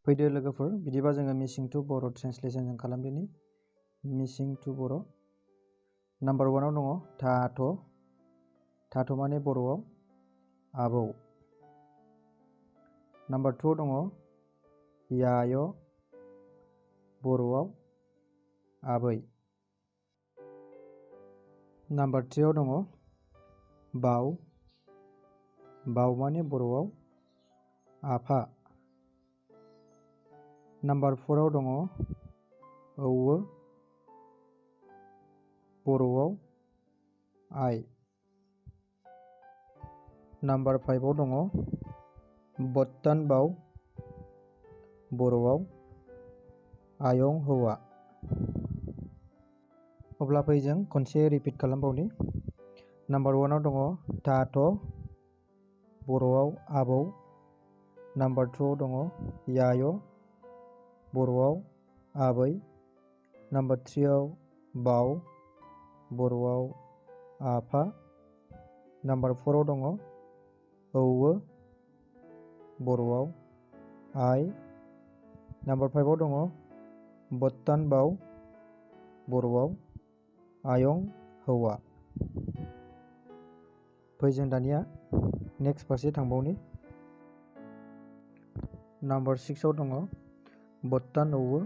फैदो लोगोफोर बिदिबा जोङो मिसिं टु बर' ट्रेन्सलेसन जों खालामदिनि मिसिं टु बर'। नाम्बार 1 आव दङ थाथ'। थाथ' माने बर'आव आबौ। नाम्बार 2 आव दङ याय'। बर'आव आबै। नाम्बार 3 आव दङ बाव। बाव माने बर'आव आफा। नाम्बार 4 आव दङ औवो। बर'आव आइ। नाम्बार 5 आव दङ बत्तान बाव। बर'आव आयं हौवा। अब्ला फै जों खनसे रिपिट खालामबावनि। नाम्बार 1 आव दङ थाथ'। बर'आव आबौ। नाम्बार 2 आव दङ याय'। बर'आव आबै। नाम्बार 3 आव बाव। बर'आव आफा। नाम्बार 4 आव दङ औवो। बर'आव आइ। नाम्बार 5 आव दङ बत्तान बाव। बर'आव आयं हौवा। फै जों दानिया नेक्स्ट फारसे थांबावनि। नाम्बार 6 आव दङ बत्तान औवो।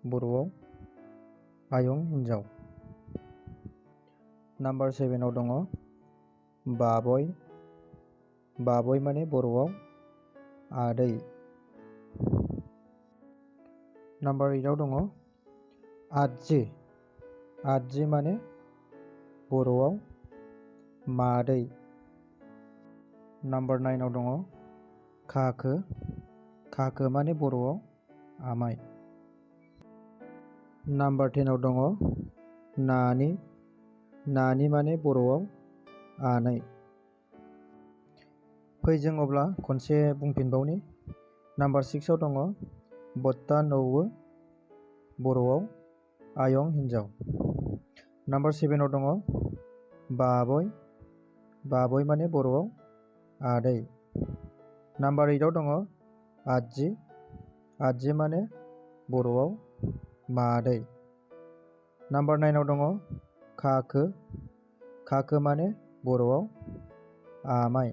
बर'आव आयं हिन्जाव। नाम्बार 7 आव दङ बाबय। बाबय माने बर'आव आदै। नाम्बार 8 आव दङ आदजि। आदजि माने बर'आव मादै। नाम्बार 9 आव दङ खाखो। खाखो माने बर'आव आमाइ। नाम्बार 10 आव दङ नानि। नानि माने बर'आव आनै। फै जों अब्ला खनसे बुंफिनबावनि। नाम्बार 6 आव दङ बत्तान औवो। बर'आव आयं हिन्जाव। नाम्बार 7 आव दङ बाबय। बाबय माने बर'आव आदै। नाम्बार 8 आव दङ आदजि। आदजि माने बर'आव मादै। नाम्बार 9 आव दङ खाखो। खाखो माने बर'आव आमाइ।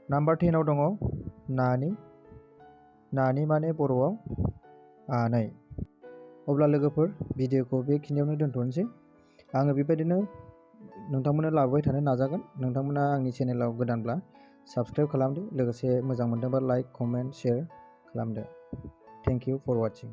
नाम्बार 10 आव दङ नानि। नानि माने बर'आव आनै। अब्ला लोगोफोर भिडिअखौ बेखिनियावनो दोनथ'नोसै। आङो बेबायदिनो नोंथांमोननो लाबोबाय थानो नाजागोन। नोंथांमोना आंनि चेनेलाव गोदानब्ला साबस्क्राइब खालामदो। लोगोसे मोजां मोनदोंबा लाइक, कमेन्ट, शेयार खालामदो। Thank you for वाचिं।